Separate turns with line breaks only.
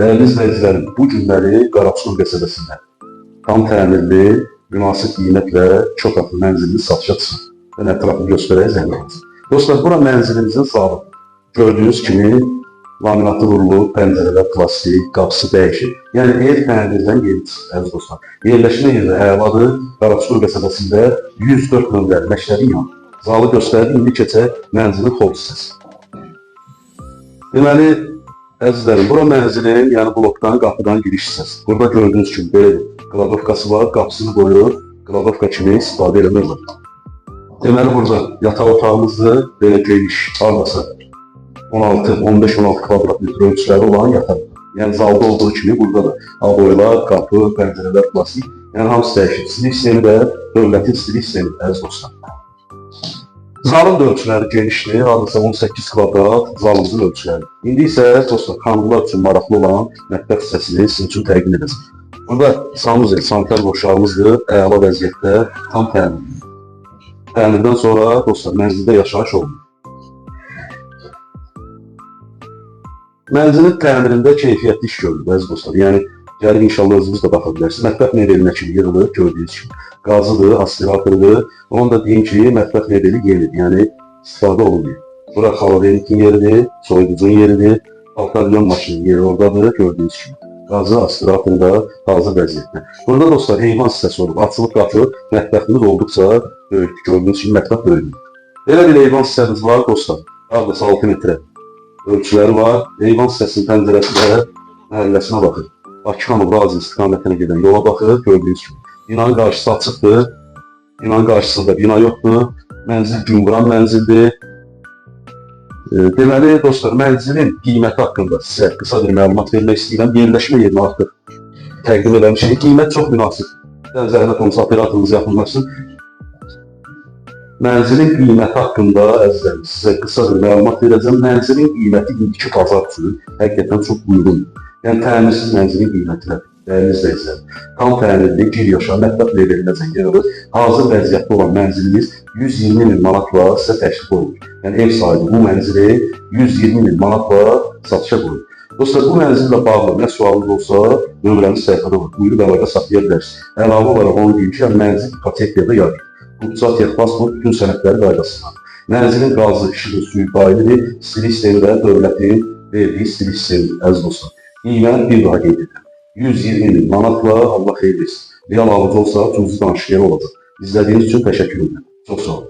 Dəyərli izləyicilərim, bu günləri Qaraçuxur qəsəbəsində tam təmirli, münasib qiymətlə iki otaqlı mənzilimiz satışa çıxır. Mən ətrafını göstərək zəhmət olmasa. Dostlar, bura mənzilimizin zalı. Gördüyünüz kimi laminatı vurulub, pəncərələr plastik, qapısı dəyişir. Yəni ev təmirdən yeni çıxır, əziz dostlar. Yerləşmə yeri də əladır. Qaraçuxur qəsəbəsində 104 nömrəli məktəbin yanı. Zalı göstərdi, indi keçək mənzilin hol hissəsi. Deməli, əzizlərim, bura mənzilin, yəni blokdan, qapıdan giriş hissəsi. Burada gördüyünüz kimi belə bir kladovkası var, qapısını qoyur, kladovka kimi istifadə eləmək olar. Deməli, burada yataq otağımızdır, belə geniş, hardasa 16, 15-16 kvadrat metr ölçüləri olan yataq. Yəni zalda olduğu kimi burada da aboylar, qapı, pəncərələr plastik, yəni hamısı dəyişir. Silik sistemi də dövlətin silik sistemi, əziz dostlar. Zalın da ölçüləri genişdir, hardasa 18 kvadrat zalımızın ölçüləri. İndi isə dostlar, xanımlar üçün maraqlı olan mətbəx hissəsini sizin üçün təqdim edəcəm. Burada sanuzel, sanitar qovşağımızdır, əla vəziyyətdə, tam təmirli. Təmirdən sonra dostlar, mənzildə yaşayış olunur. Mənzilin təmirində keyfiyyətli iş görülür, əziz dostlar. Yəni gəlib inşallah özünüz də baxa bilərsiniz. Mətbəx mebelinə kimi yığılır, gördüyünüz kimi. Qazıdır, aspiratordur. Onu da deyim ki, mətbəx mebeli yenidir, yəni istifadə olunmuyor. Bura xaladelnikin yeridir, soyuducunun yeridir, paltaryan maşının yeri oradadır, gördüyünüz kimi. Qazı, aspirator da hazır vəziyyətdə. Burada dostlar heyvan hissəsi olub, açılıb qapı, mətbəximiz olduqca böyükdür. Gördüyünüz kimi mətbəx böyükdür. Belə bir heyvan hissəmiz var dostlar. Hardasa 6 metrə ölçüləri var. Heyvan hissəsinin pəncərəsi də məhəlləsinə baxır. Bakıxanov Razin istiqamətinə gedən yola baxır, gördüyünüz kimi. Binanın qarşısı açıqdır. Binanın qarşısında bina yoxdur. Mənzil günvuran mənzildir. Deməli dostlar, mənzilin qiyməti haqqında sizə qısa bir məlumat vermək istəyirəm. Yerləşmə yerini artıq təqdim eləmişik. Qiymət çox münasib. Sən zəhmət olmasa operatorumuz yaxınlaşsın. Mənzilin qiyməti haqqında əzizlərim sizə qısa bir məlumat verəcəm. Mənzilin qiyməti indiki bazar üçün həqiqətən çox uyğundur. Yəni təmirsiz mənzilin qiymətinə, dəyərli izləyicilər. Tam təmirli, gir yaşa, mətbəx mebelinəcən yığılır. Hazır vəziyyətdə olan mənzilimiz 120 min manatla sizə təklif olunur. Yəni ev sahibi bu mənzili 120 min manatla satışa qoyur. Dostlar, bu mənzillə bağlı nə sualınız olsa, nömrəmiz səhifədə var. Buyurub əlaqə saxlaya bilərsiniz. Əlavə olaraq onu deyim ki, yəni mənzil ipotekaya da yarayır. Qurtsat, texpasport, bütün sənədləri qaydasındadır. Mənzilin qazı, işığı, suyu daimidir. Silik sistemi də dövlətin verdiyi silik sistemidir, əziz dostlar. Qiymət bir daha qeyd edirəm. 120 min manatla Allah xeyir versin. Real alıcı olsa cüzi danışıq yeri olacaq. İzlədiyiniz üçün təşəkkür edirəm. Çox sağ olun.